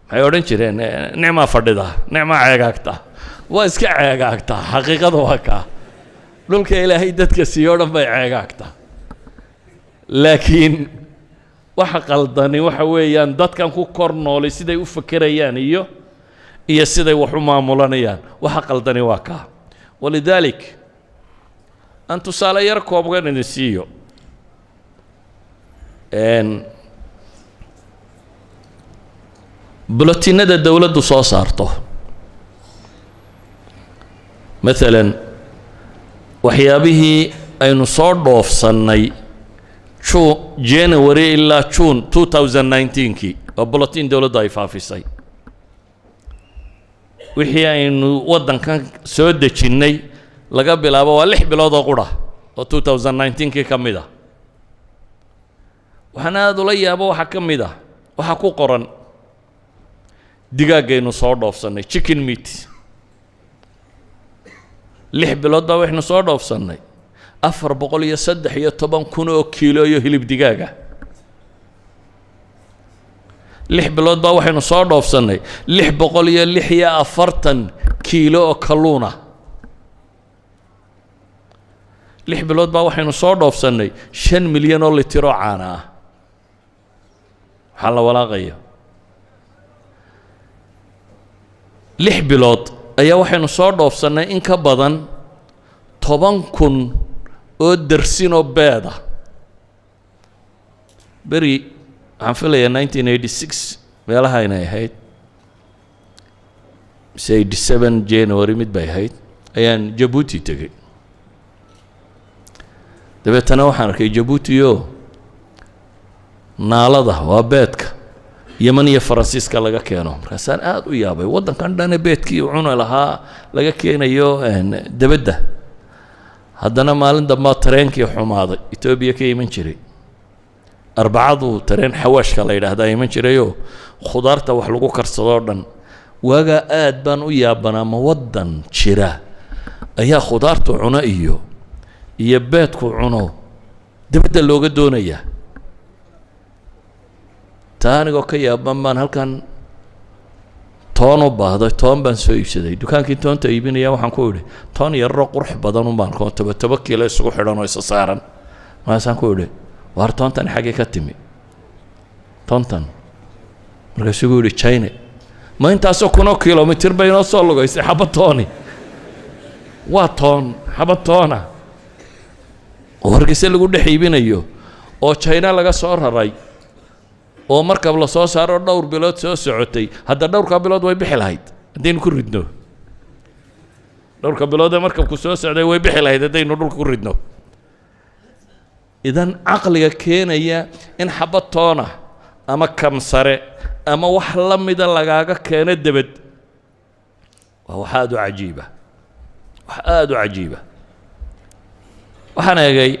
Maxay odhan jireen? Nicmaa fadhida, nicmaa ceegaagta, waa iska ceegaagtaa. Xaqiiqada waa kaa, dhulka Ilaahay dadka siiyo o dhan bay ceegaagtaa. Laakiin waxa qaldani waxa weeyaan dadkan ku kor noolay siday u fekerayaan iyo siday wax u maamulanayaan. Waxa qaldani waa kaa. ولذلك aan tusaale yar kooban idin siiyo. Bulletinada dowladdu soo saarto, maalan waxyaabihii aynu soo dhoofsannay January ilaa June 2019kii, waa bulletin dowladdu ay faafisay. Wixii aynu waddankan soo dejinnay laga bilaabo, waa 6 bilood oo qura oo 2019kii ka mid ah. Waxaan aada ula yaabo waxaa ka mid ah, waxaa ku qoran digaaggaynu soo dhoofsannay, chicken meat. 6 bilood baa waxaynu soo dhoofsannay 413,000 oo kiilo iyo hilib digaaga. 6 bilood baa waxaynu soo dhoofsannay 646 kiilo oo kalluuna. 6 bilood baa waxaynu soo dhoofsannay 5 milyan oo litir oo caana ah. Waxaa la walaaqaya, 6 bilood ayaa waxaynu soo dhoofsannay in ka badan 10,000 oo dersinoo beeda. Beri waxaan filayaa 1986 meelaha inay ahayd mise 87 January mid bay ahayd, ayaan Jabuuti tegey. Dabeetana waxaan arkay Jabuuti oo naalada, waa beedka Yeman iyo Faransiiska laga keeno. Markaasaan aada u yaabay, waddankan dhane beedkii uu cuni lahaa laga keenayo debadda. Haddana maalin dambaa tareenkii xumaaday Etoobiya ka iman jiray. Arbacadu tareen xawaashka la yidhaahdaa iman jirayoo khudaarta wax lagu karsadoo dhan. Waagaa aad baan u yaabanaa, ma waddan jira ayaa khudaartu cuno iyo beedku cuno debadda looga doonayaa? Taa anigoo ka yaaban baan halkan toon u baahday, toon baan soo iibsaday. Dukaankii toonta iibinaya waxaan ku idhi, toon yararo qurux badan un baan koo toba toba kiilo isugu xidhan oo isa saaran. Markaasaan ku idhi, "Waar, toontan xaggee ka timi toontan?" Markaasuu ku yidhi, "China." Ma intaasoo kunoo kilomitir bay inoo soo lugaysay xabad tooni? Waa toon, xabad toona oo Hargeysa lagu dhex iibinayo oo China laga soo raray oo markab la soo saaro, dhowr bilood soo socotay. Hadda dhowrka bilood way bixi lahayd haddaynu ku ridno. Dhowrka bilood ee markabku soo socday way bixi lahayd haddaynu dhulka ku ridno. Idan caqliga keenaya in xabad toona ama kamsare ama wax la mida lagaaga keeno debed waa wax aada u cajiiba, wax aada u cajiiba. Waxaan eegay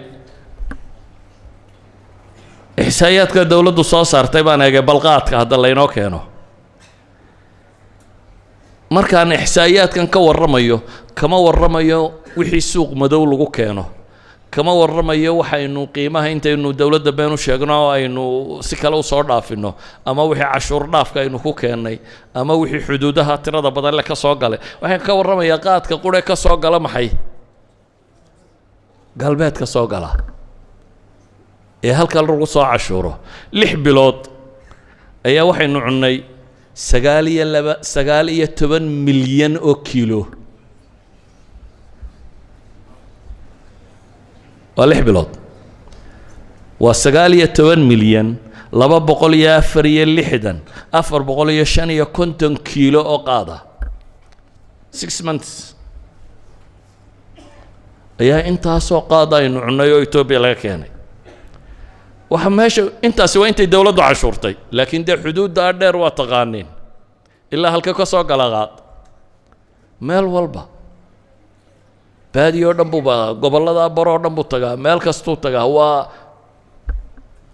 ixsaa'iyaadka dowladdu soo saartay baan eegay. Balqaadka hadda laynoo keeno, markaan ixsaa'iyaadkan ka warramayo, kama warramayo wixii suuq madow lagu keeno, kama warramayo waxaynu qiimaha intaynu dowladda been u sheegno oo aynu si kale usoo dhaafinno, ama wixii cashuur dhaafka aynu ku keennay, ama wixii xuduudaha tirada badan le ka soo galay. Waxaan ka warramayaa qaadka qure ka soo gala maxay, galbeed ka soo gala ee halka lagu soo cashuuro. 6 bilood ayaa waxaynu cunnay sagaal iyo laba 19 milyan oo kiilo. Waa 6 bilood, waa 19,264,455 kiilo oo qaada. 6 months ayaa intaasoo qaada aynu cunnay oo Etoobiya laga keenay. Waxa meesha intaasi waa intay dowladdu cashuurtay, laakiin dee xuduuddaa dheer waa taqaaniin ilaa halka ka soo gala qaad. Meel walba, baadiyo o dhan buuba, gobollada baroo dhan buu tagaa, meel kastuu tagaa. Waa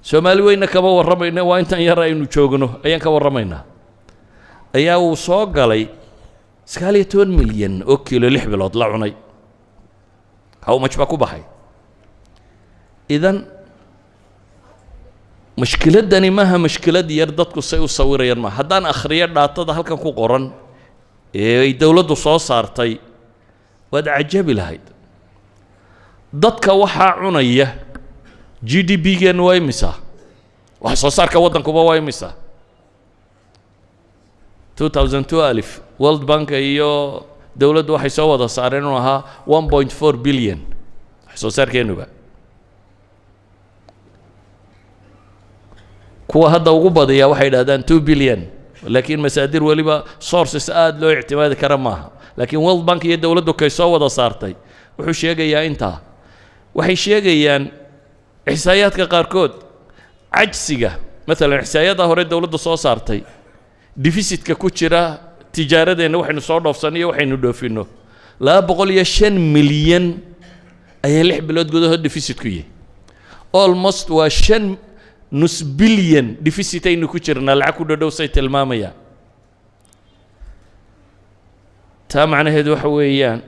Soomaali weyna kama warramayna, waa intan yar aynu joogno ayaan ka warramaynaa. Ayaa uu soo galay 19 milyan oo kiilo 6 bilood la cunay. How much baa ku baxay? Idan Mashkiladdani maaha mashkilad yar dadku say u sawirayaan. Maaha haddaan akhriyo data-da halkan ku qoran ee ay dowladdu soo saartay, waad cajabi lahayd. Dadka waxaa cunaya, GDP-geennu waa imisa? Wax soo saarka waddankuba waa imisa? 2012 World Bank iyo dowladdu waxay soo wada saareen inuu ahaa 1.4 billion wax soo saarkeennuba. Kuwa hadda ugu badiyaa waxay yidhahdaan 2 billion, laakiin masaadir weliba sources aada loo ictimaadi kara maaha. Laakiin World Bank iyo dowladdu kay soo wada saartay wuxuu sheegayaa intaa. Waxay sheegayaan ixsaayaadka qaarkood cajsiga, maalan ixsaayadda hore dowladdu soo saartay, deficit-ka ku jira tijaaradeenna, waxaynu soo dhoofsanno iyo waxaynu dhoofinno, 205 milyan ayaa 6 bilood gudahood deficit ku yahay. Almost waa 5.5 bilyan deficit aynu ku jirnaa, lacag ku dhodhow say tilmaamayaan. Taa macnaheedu waxa weeyaan,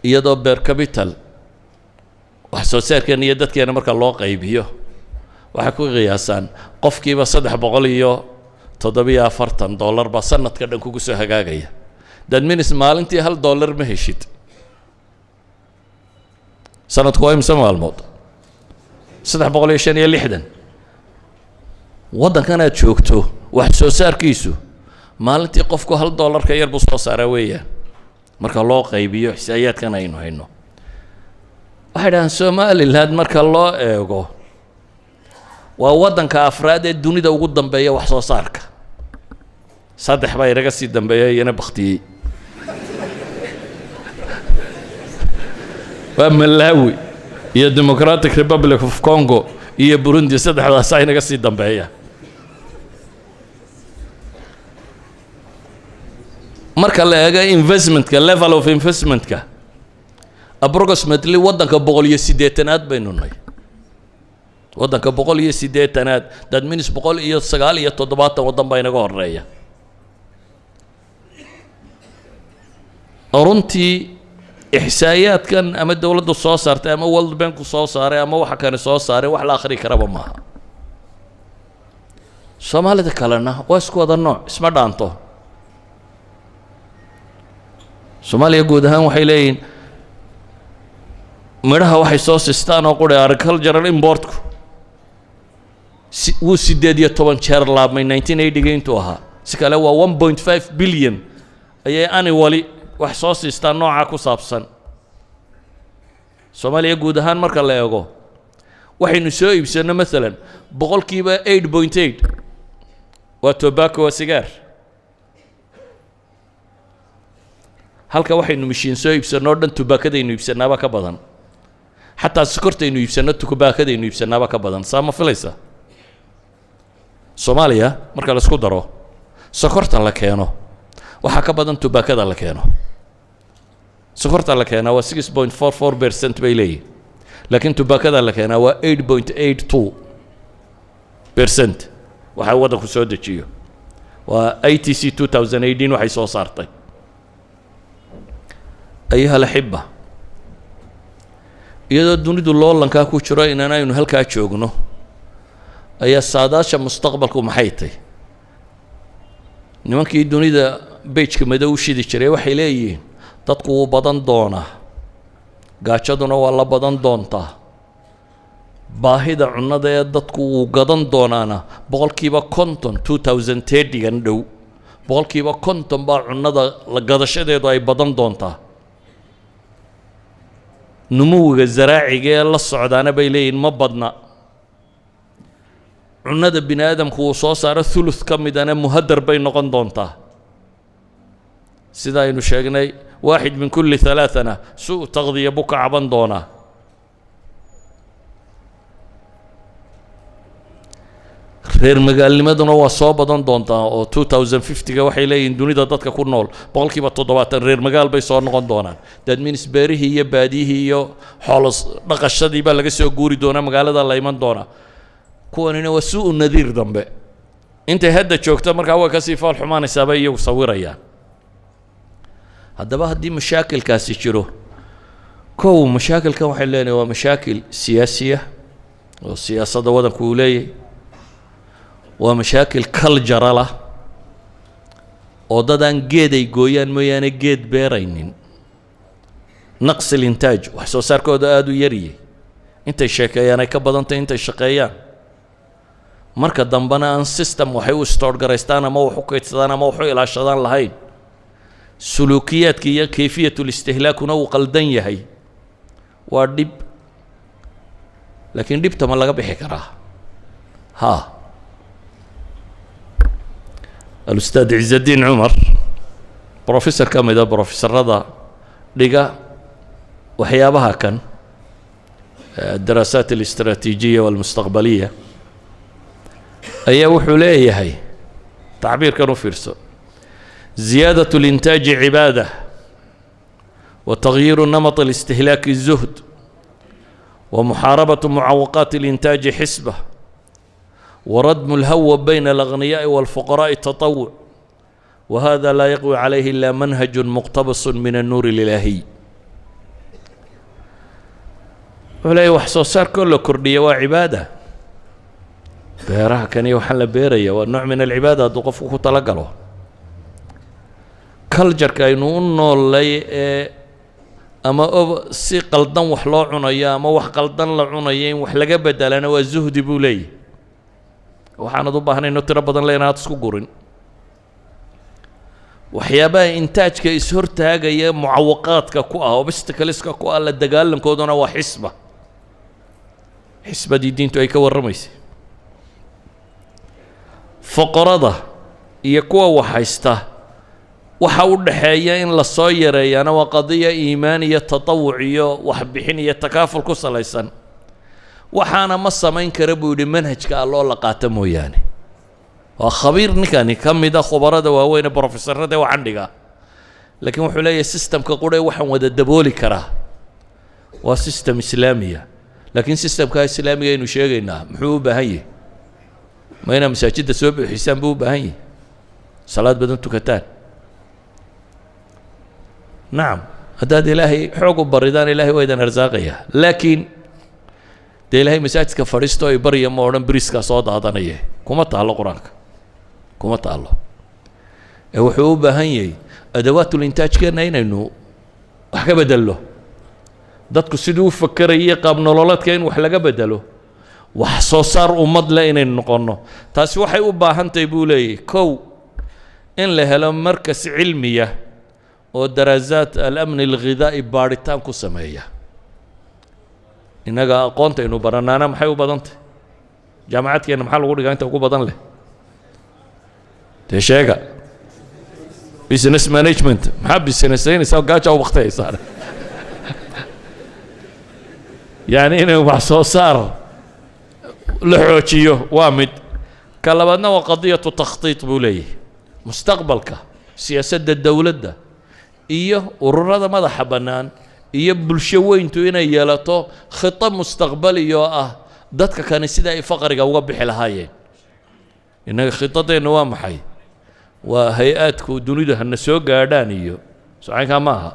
iyadoo per capita wax soo saarkeena iyo dadkeena marka loo qaybiyo, waxay ku qiyaasaan qofkiiba $347 baa sanadka dhan kugu soo hagaagaya. That means maalintii $1 ma heshid. Sanadku waa imse maalmood? 365. Waddankan aad joogto wax soo saarkiisu maalintii qofku $1 ka yar buu soo saaraa weeyaan, marka loo qaybiyo xisaayaadkan aynu hayno. Waxay dhahaan Somaliland marka loo eego waa waddanka afraad ee dunida ugu dambeeya wax soo saarka. Saddex baa inaga sii dambeeya, iyana baktiyey, waa Malawi iyo Democratic Republic of Congo iyo Burundi. Saddexdaasaa inaga sii dambeeya. Marka la eego investmentka, level of investmentka, approximately waddanka 180aad baynu nahay, waddanka 180aad. That means 179 waddan baa inaga horeeya. Runtii ixsaayaadkan ama dowladdu soo saartay ama World Banku soo saaray ama waxa kane soo saaray, wax la akhri karaba maaha. Soomaalida kalena waa isku wada nooc, isma dhaanto. Soomaaliya guud ahaan waxay leeyihiin midhaha waxay soo sistaan oo quri, agricultural importku si wuu 18 jeer laabmay 1980-ga intuu ahaa. Si kale waa 1.5 billion ayay annually wax soo siistaan noocaa ku saabsan. Soomaaliya guud ahaan marka la eego waxaynu soo iibsanno, maalan 8.8% waa tobacco, waa sigaar, halka waxaynu mishiin soo iibsanno o dhan tubaakadaynu iibsanaaba ka badan, xataa sokortaynu iibsanno tubaakadaynu iibsanaaba ka badan. Saa ma filaysa? Soomaaliya marka la isku daro sokorta la keeno waxaa ka badan tubaakada la keeno. Sokorta la keenaa waa 6.44% bay leeyihin, laakiin tubaakada la keenaa waa 8.82% waxa waddanku soo dejiyo. Waa ITC 2018 waxay soo saartay. Ayuha alaxiba, iyadoo dunidu loolankaa ku jiro inan aynu halkaa joogno, ayaa saadaasha mustaqbalku maxay tahy? Nimankii dunida bejka madow u shidi jiray waxay leeyihiin dadku wuu badan doonaa, gaajaduna waa la badan doontaa, baahida cunnada ee dadku wuu gadan doonaana 50% 2030-gan dhow 50% baa cunnada la gadashadeedu ay badan doontaa. Numuwiga zaraaciga ee la socdaana bay leeyihin ma badna. Cunnada bini aadamku uu soo saaro thuluth ka midana muhadar bay noqon doontaa. Sida aynu sheegnay, waaxid min kulli halaathana su taqdiya buu ka caban doonaa. Reer magaalnimaduna waa soo badan doontaa oo 2050-ga waxay leeyihiin dunida dadka ku nool 70% reer magaal bay soo noqon doonaan. That means beerihii iyo baadiyihii iyo xoolo dhaqashadii baa laga soo guuri doonaa, magaalada la iman doonaa. Kuwanina waa suu nadiir dambe intay hadda joogto markaa way kasii fool xumaanaysaa bay iyagu sawirayaan. Haddaba haddii mashaakilkaasi jiro, kow mashaakilkan waxay leenahay waa mashaakil siyaasiya, Oo siyaasadda waddanku uu leeyahy waa mashaakil cultural ah, oo dadaan geed ay gooyaan mooyaane geed beeraynin. نقص الإنتاج, wax soo saarkooda aada u yariyay, intay sheekeeyaan ay ka badantay intay shaqeeyaan. Marka dambena aan system waxay u store garaystaan ama wax u kaydsadaan ama wax u ilaashadaan lahayn, suluukiyaadka iyo كيفية الاستهلاك kuna uu qaldan yahay. Waa dhib, laakiin dhibta ma laga bixi karaa? Ha, الأستاذ عز الدين Cumar, professor ka mida professorada dhiga waxyaabaha kan الدراسات الاستراتيجية والمستقبلية, ayaa wuxuu leeyahay, tacbiirkan u fiirso: زيادة الإنتاج عبادة وتغيير نمط الاستهلاك زهد ومحاربة معوقات الإنتاج حسبة وردم الهوة بين الأغنياء والفقراء تطوع، وهذا لا يقوى عليه إلا منهج مقتبس من النور الإلهي. Wuxuu leeyahy, wax soo saarkoo la kordhiya waa cibaada. Beeraha kani waxaan la beeraya waa nooc من العبادة hadduu qofku ku talagalo. Cultureka aynu u noolay ee ama o si qaldan wax loo cunayo ama wax qaldan la cunayo in wax laga bedelana waa zuhdi, buu leeyahy. Waxaanad u baahnayno tiro badan le inaad isku gurin. Waxyaabaha intaajka is-hortaagaya, mucawaqaadka ku ah, obstacleska ku ah, la dagaalankooduna waa xisba, xisbadii diintu ay ka warramaysay. Foqorada iyo kuwa waxhaysta waxa u dhaxeeya in la soo yareeyaana waa qadiya iimaan iyo tatawuc iyo waxbixin iyo takaaful ku salaysan. Waxaana ma samayn kara, buu yidhi, manhajka alloo la qaato mooyaane. Waa khabiir ninkani, ka mida khubarada waaweyn ee brofesorada waxaan dhigaa, laakiin wuxuu leeyahay systemka qura waxaan wada dabooli karaa waa system islaamiya. Laakiin systemka islaamiga aynu sheegaynaa muxuu u baahan yahay? Ma inaad masaajidda soo buuxisaan buu u baahan yahay, salaad badan tukataan? Nacam, haddaad Ilaahay xoog u baridaan, Ilahay waa idin arsaaqaya. Laakiin dee Ilaahay masaajidka fadhiisto ay barya ma odhan, briskaa soo daadanaya kuma taallo, Qur-aanka kuma taallo. Ee wuxuu u baahan yahay أدوات الإنتاج keenna inaynu wax ka bedello, dadku siduu u fakerayay, qaab nololeedka in wax laga bedelo, wax soo saar ummad leh inaynu noqonno. Taasi waxay u baahan tahay, buu leeyahy, kow, in la helo markas cilmiya oo دراسات الأمن الغذائي baadhitaan ku sameeya. Innaga aqoontaynu baranaana maxay u badan tahay? Jaamacadkeenna maxaa lagu dhigaa inta ugu badan leh? Dee sheega. Business management. Maxaa businessaynaysaa? Gaaja u baktayaysaa. Yacni inay wax soo saar la xoojiyo waa mid. Ka labaadna waa قضية تخطيط, buu leeyahay. Mustaqbalka siyaasadda dowladda iyo ururada madaxa bannaan iyo bulsho weyntu inay yeelato khito mustaqbali oo ah dadka kani sida ay faqriga uga bixi lahaayeen. Innaga khitadeennu waa maxay? Waa hay-aadku dunidu hana soo gaadhaan iyo socaynkaa ma aha.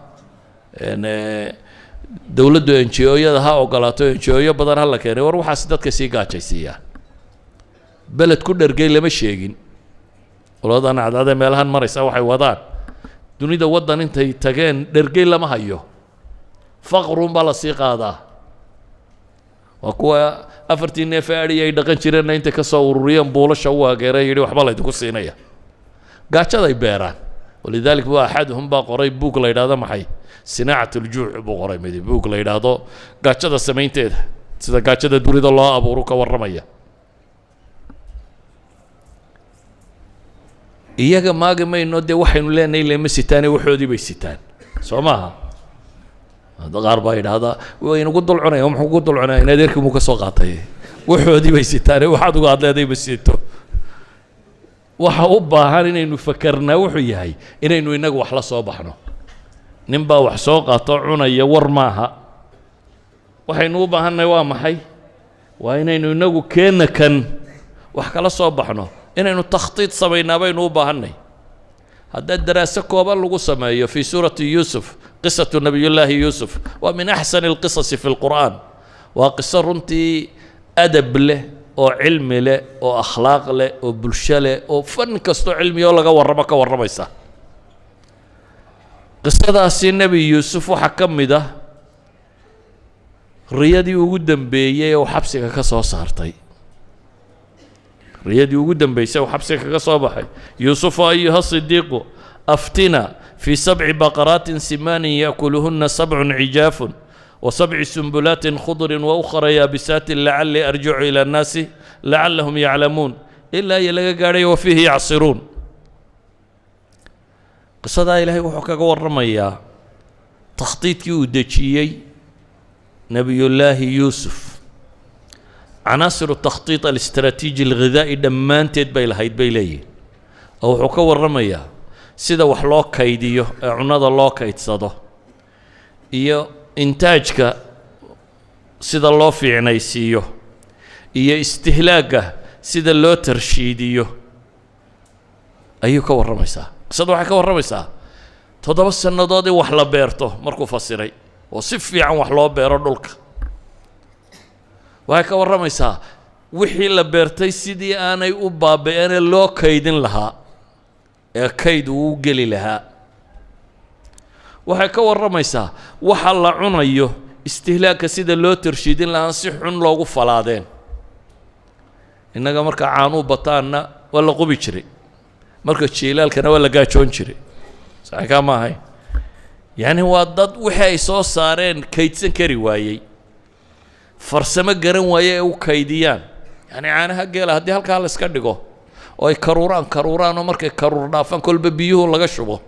Dowladdu NGO-yada ha ogolaato, NGO-yo badan ha la keenay. War waxaas dadka sii gaajaysiiyaan. Beled ku dhergay lama sheegin. Qoladan cadcadee meelahan maraysa waxay wadaan, dunida waddan intay tageen dhergey lama hayo, faqrun baa lasii qaadaa. Waa kuwa afartii neef ee adhi ay dhaqan jireenna intay ka soo ururiyeen buulasha u ageeray, yidhi waxba laydinku siinaya. Gaajaday beeraan. ولذلك bu أحدهم baa qoray buug la yidhahdo maxay, صناعة الجوع buu qoray midi, buug la yidhaahdo gaajada samaynteeda, sida gaajada dunida loo abuuru ka warramaya. Iyaga maagi mayno, dee waxaynu leenahay lema sitaane, waxoodii bay sitaan, soo maaha? Qaar baa yidhaahdaa waynagu dul cunaya. Muxuu ku dul cunaya? In adeerkii muu ka soo qaatay? Waxoodii bay sitaane, waxaad uga hadleeday ma sito. Waxa u baahan inaynu fakarnaa wuxuu yahay inaynu innagu wax la soo baxno. Nin baa wax soo qaato cunaya, war maaha. Waxaynu u baahannahay waa maxay? Waa inaynu innagu keenna kan wax kala soo baxno, inaynu takhtiid samaynaa baynu u baahannay. Haddaa daraaso kooban lagu sameeyo في سورة يوسف, قصة نبي الله يوسف waa من أحسن القصص في القرآن. Waa qiso runtii Adab leh oo cilmi leh oo akhlaaq leh oo bulsho leh oo fan kastoo cilmiyoo laga warramo ka warramaysa. Qisadaasi Nebi Yuusuf waxaa ka mid ah riyadii ugu dambeeyey ee uu xabsiga ka soo saartay, riyadii ugu dambeysay uu xabsiga kaga soo baxay. يوسف أيها الصديق أفتنا في سبع بقرات سمان يأكلهن سبع عجاف وسبع سنبلات خضر وأخر يابسات لعلي أرجع إلى الناس لعلهم يعلمون، ilaa iyo laga gaadhay وفيه يعصرون. Qisadaa Ilaahay wuxuu kaga warramayaa takhdiidkii uu dejiyey Nebiyullaahi Yuusuf. عناصر التخطيط الاستراتيجي الغذائي dhammaanteed bay lahayd, bay leeyihin, oo wuxuu ka warramayaa sida wax loo kaydiyo ee cunnada loo kaydsado iyo intaajka sida loo fiicnaysiiyo iyo istihlaagga sida loo tarshiidiyo ayuu ka warramaysaa. Qisada waxay ka warramaysaa 7 sannadood in wax la beerto markuu fasiray oo si fiican wax loo beero dhulka. Waxay ka warramaysaa wixii la beertay sidii aanay u baaba-eenee loo kaydin lahaa ee kayd uu u geli lahaa. Waxay ka warramaysaa waxa la cunayo, istihlaagka sida loo tarshiidin lahaan si xun loogu falaadeen. Innaga marka caanuu bataanna waa la qubi jiray, marka jiilaalkana waa la gaajoon jiray. Saxikaa ma ahayn? Yacni waa dad wixii ay soo saareen kaydsan kari waayey, farsamo garan waaye ee u kaydiyaan. Yacni caanaha geela haddii halkaa la iska dhigo oo ay karuuraan karuuraan oo markay karuur dhaafaan kolba biyuhu laga shubo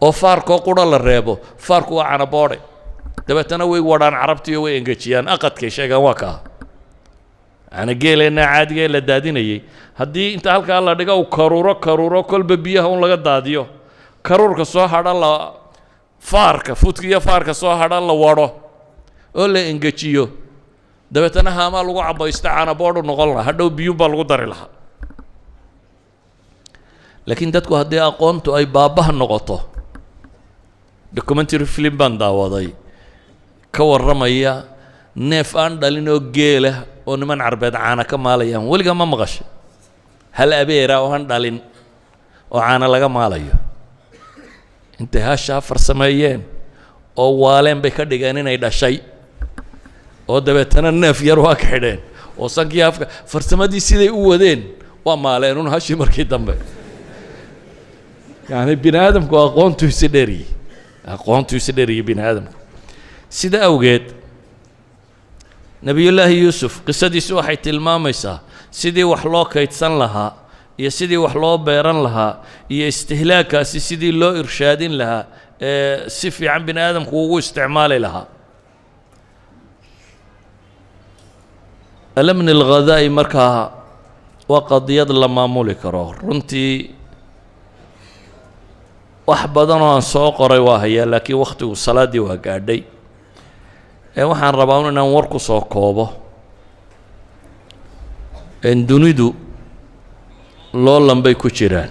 oo faarkoo qura la reebo, faarku waa canaboodhe. Dabeetana way wadhaan carabtiyo way engejiyaan, aqadkay sheegaan waa kaa. Caana geeleenna caadiga ee la daadinayey haddii inta halkaa la dhigo uu karuuro karuuro, kolba biyaha un laga daadiyo, karuurka soo hadha la faarka fuudka iyo faarka soo hadha la wadho oo la engejiyo, dabeetana haamaa lagu cabaysto, canaboodhu noqon lahaa. Hadhow biyuun baa lagu dari lahaa. Laakiin dadku haddii aqoontu ay baabbaha noqoto. Documentary film baan daawaday ka warramaya neef aan dhalin oo geela oo niman Carbeed caana ka maalayaan. Weligaa ma maqashay hal abeera oo aan dhalin oo caana laga maalayo? Intay hashaa farsameeyeen oo waaleen bay ka dhigeen inay dhashay, oo dabeetana neef yar waa ka xidheen oo sankii afka farsamadii siday u wadeen waa maaleen un hashii markii dambe. Yacni bini aadamku aqoontu isi dheeriyey, aqoontu isi dheeriyey bini aadamku. Sida awgeed Nebiyullaahi Yuusuf qisadiisu waxay tilmaamaysaa sidii wax loo kaydsan lahaa iyo sidii wax loo beeran lahaa iyo istihlaagkaasi sidii loo irshaadin lahaa ee si fiican bini aadamku ugu isticmaali lahaa الأمن الغذائي. Markaa waa qadiyad la maamuli karo. Runtii wax badan oo aan soo qoray waa hayaa, laakiin wakhtigu salaaddii waa gaadhay ee waxaan rabaa un inaan war ku soo koobo. Dunidu loolan bay ku jiraan.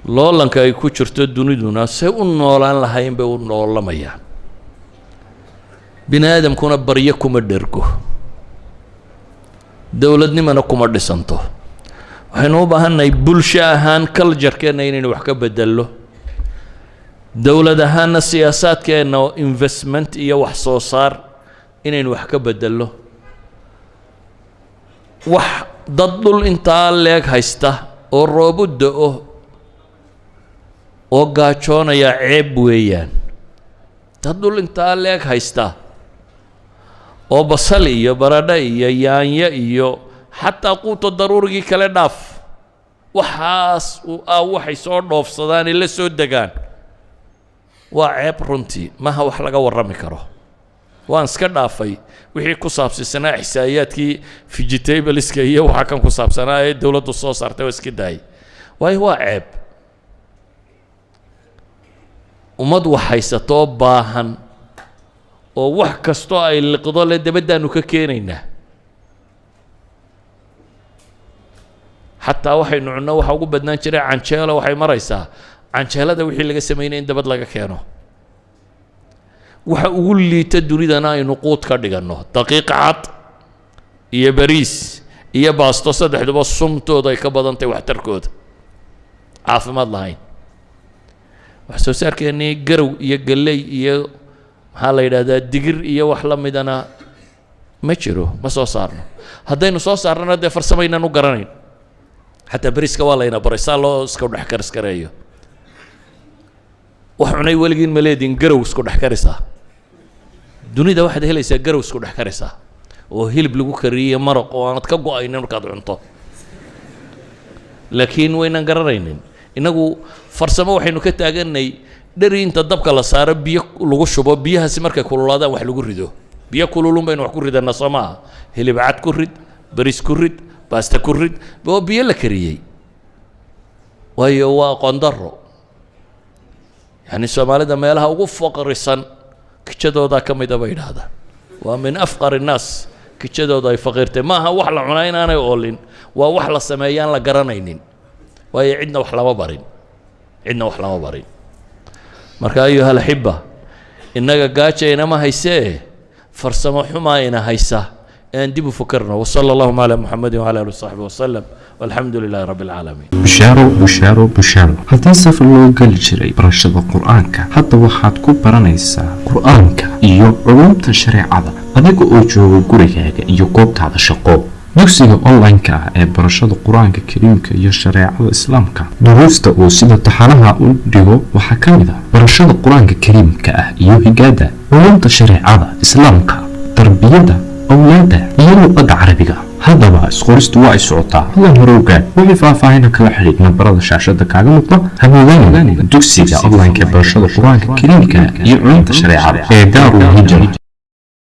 Loolanka ay ku jirto duniduna say u noolaan lahayn bay u noolamayaan. Bini aadamkuna baryo kuma dhergo, dowladnimana kuma dhisanto. Waxaynu u baahannahay bulsho ahaan culture-keenna inaynu wax ka bedello, dowlad ahaanna siyaasaadkeenna oo investment iyo wax soo saar inaynu wax ka bedello. Wax dad dhul intaa leeg haysta oo roobu da'o oo gaajoonaya ceeb weeyaan. Dad dhul intaa leeg haysta oo basal iyo baradho iyo yaanyo iyo xataa quuta daruurigii kale dhaaf, waxaas ah waxay soo dhoofsadaan ee la soo degaan, waa ceeb runtii. Maha wax laga warrami karo. Waan iska dhaafay wixii ku saabsiisanaa ixsaa'iyaadkii vegetables-ka iyo waxa kan ku saabsanaa ee dowladdu soo saartay, waa iska daayay, waayo waa ceeb. Ummad wax haysatoo baahan oo wax kastoo ay liqdo le dabaddaanu ka keenaynaa, xataa waxaynu cunno waxa ugu badnaan jiray canjeelo. Waxay maraysaa canjeelada wixii laga samaynaya in dabad laga keeno. Waxa ugu liita dunidana aynu quud ka dhiganno, daqiiq cad. Iyo bariis iyo baasto, saddexduba sumtooda ay ka badantay waxtarkooda, caafimaad lahayn. Wax soo saarkeennii garow iyo galley iyo, maxaa la yidhahdaa, digir iyo wax la midana ma jiro, ma soo saarno. Haddaynu soo saarnana, dee farsamaynan u garanayn. Xataa beriiska waa layna baray saa loo iska dhex kariskareeyo. Wax cunay weligiin ma leediin garow isku dhex karisaa? Dunida waxaad helaysaa garow isku dhex karisaa oo hilib lagu kariyey, maraq oo aanad ka go-aynin markaad cunto, laakiin waynan garanaynin. Innagu farsamo waxaynu ka taaganay dheri inta dabka la saaro, biyo lagu shubo, biyahaasi markay kululaadaan wax lagu rido. Biyo kululun baynu wax ku ridanaa, soo maaha? Hilib cad ku rid, bariis ku rid, baasta ku rid, oo biyo la kariyey. Waayo, waa aqoon darro. Yacni Soomaalida meelaha ugu faqrisan kijadoodaa ka mida bay idhaahdaan. Waa من أفقر الناس. Kijadooda ay faqiirtay maaha wax la cunaa inaanay oolin, waa wax la sameeyaan la garanaynin, waayo cidna wax lama barin, cidna wax lama barin. Marka, أيها الأحبة, innaga gaaja inama haysee, farsamo xumaa ina haysa. Aan dib u fakarno. وصلى اللهم على محمد وعلى آله وصحبه وسلم والحمد لله رب العالمين. Bushaaro, bushaaro, bushaaro! Haddii safar loo geli jiray barashada Qur-aanka, hadda waxaad ku baranaysaa Qur-aanka iyo culumta shareecada adiga oo jooga gurigaaga iyo goobtaada shaqo. Dugsiga online-ka ah ee barashada Qur-aanka Kariimka iyo shareecada Islaamka, duruusta uu sida taxanaha u dhigo waxaa ka mid ah barashada Qur-aanka Kariimka ah iyo higaada, culumta shareecada Islaamka, tarbiyadda awlaadda iyo luqadda Carabiga. Haddaba isqoristu waa ay socotaa, fadlan hore ogaad. Wixii faahfaahina kala xidhiidh nambarada shaashada kaaga muuqda. Hamoodaan dugsiga online-ka ee barashada Qur-aanka Kariimka iyo culumta shareecada ee Daarul Hijra.